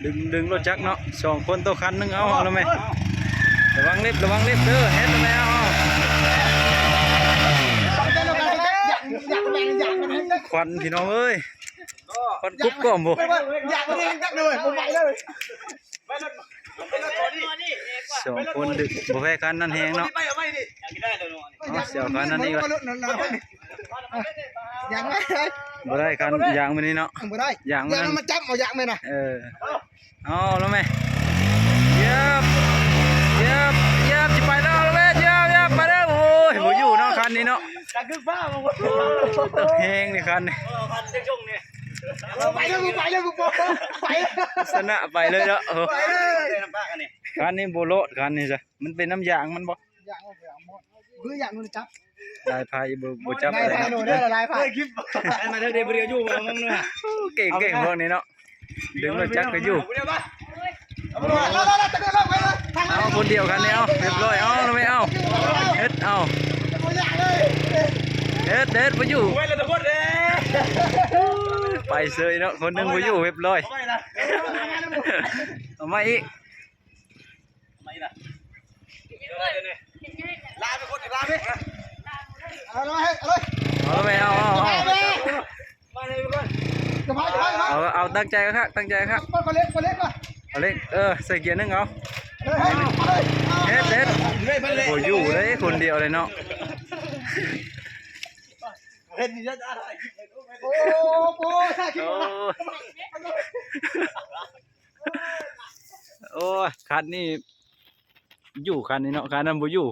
ດຶງ ດຶງລົດຈັກເນາະ ສອງຄົນຕໍ່ຄັນໜຶ່ງ. ເອົາ ເອົາແລ້ວແມ່ ລະວັງເລັບ ລະວັງເລັບເດີ ເຮັດແລ້ວແມ່. ເອົາ ຄວັນພີ່ນ້ອງເອີຍ ຄວັນກຸບກ້ອມພຸ້ນ ຢາກມາເຮັດຈັກເລີຍ ບໍ່ໄປເລີຍ. ສອງຄົນດຶງ ບໍ່ແພ້ຄັນນັ້ນແຮງເນາະ. ເອົາ ຊິເອົາຄັນນັ້ນອີກລະ ຢາກມາ ບໍ່ໄດ້ ຄັນຢາງມັນນີ້ເນາະ ບໍ່ໄດ້ ຢາງມັນ ຢາງມັນມາຈັບເອົາຢາງແມ່ນນະ. ເອີ ເອົາແລ້ວແມ່ ເຢັບ ເຢັບ ເຢັບ ຊິໄປແລ້ວແມ່ ເຢັບ ເຢັບ ໄປແລ້ວ. ໂອ້ຍ ບໍ່ຢູ່ເນາະຄັນນີ້ເນາະ ຈັກຄືຟ້າ ໂອ້ ແຮງນີ້ຄັນນີ້ ເອີ ຄັນຈັກຊົງນີ້ ເອີ ໄປແລ້ວ ໄປແລ້ວ ໄປ ຊະນະໄປເລີຍເນາະ. ໂອ້ ໄປເລີຍ ຄັນນີ້ບໍ່ລອດ ຄັນນີ້ຊະ ມັນເປັນນ້ຳຢາງມັນບໍ່? ຢາງ ຄືຢາງມັນຈັບ ລາຍໄພບໍ່ ບໍ່ຈັບ ລາຍໄພໂດນເດີ ລາຍໄພ ເອີ ຄລິບ ມາເດີ ເດ ບໍ່ໄດ້ຢູ່ມາມອງເນາະ. ເກັ່ງ ເກັ່ງພວກນີ້ເນາະ ດຶງລົດຈັກກະຢູ່ ເອົາ ຄົນດຽວກັນນີ້ ເອົາ ຮຽບຮ້ອຍ ເອົາ ແລ້ວແມ່ ເອົາ ເຮັດ ເອົາ ເຮັດ ເຮັດ ບໍ່ຢູ່ ໄປເສີຍເນາະ ຄົນໜຶ່ງບໍ່ຢູ່ ຮຽບຮ້ອຍ. ເອົາໃໝ່ອີກ ລາໄປຄົນ ລາໄປ ເອົາເລີຍ ເອົາເລີຍ ເອົາແມ່ ເອົາ ເອົາ ເອົາ ເອົາ ຕັ້ງໃຈຄັກ ຕັ້ງໃຈຄັກ ເອົາເລັກ ເອີ ໃສ່ເກຍໜຶ່ງ ເອົາ ເຮັດ ເຮັດ ບໍ່ຢູ່ເດ້ ຄົນດຽວເລີຍເນາະ. ໂອ້ ໂອ້ ໂອ້ຍ ຄັນນີ້ຢູ່ ຄັນນີ້ເນາະ ຄັນນັ້ນບໍ່ຢູ່.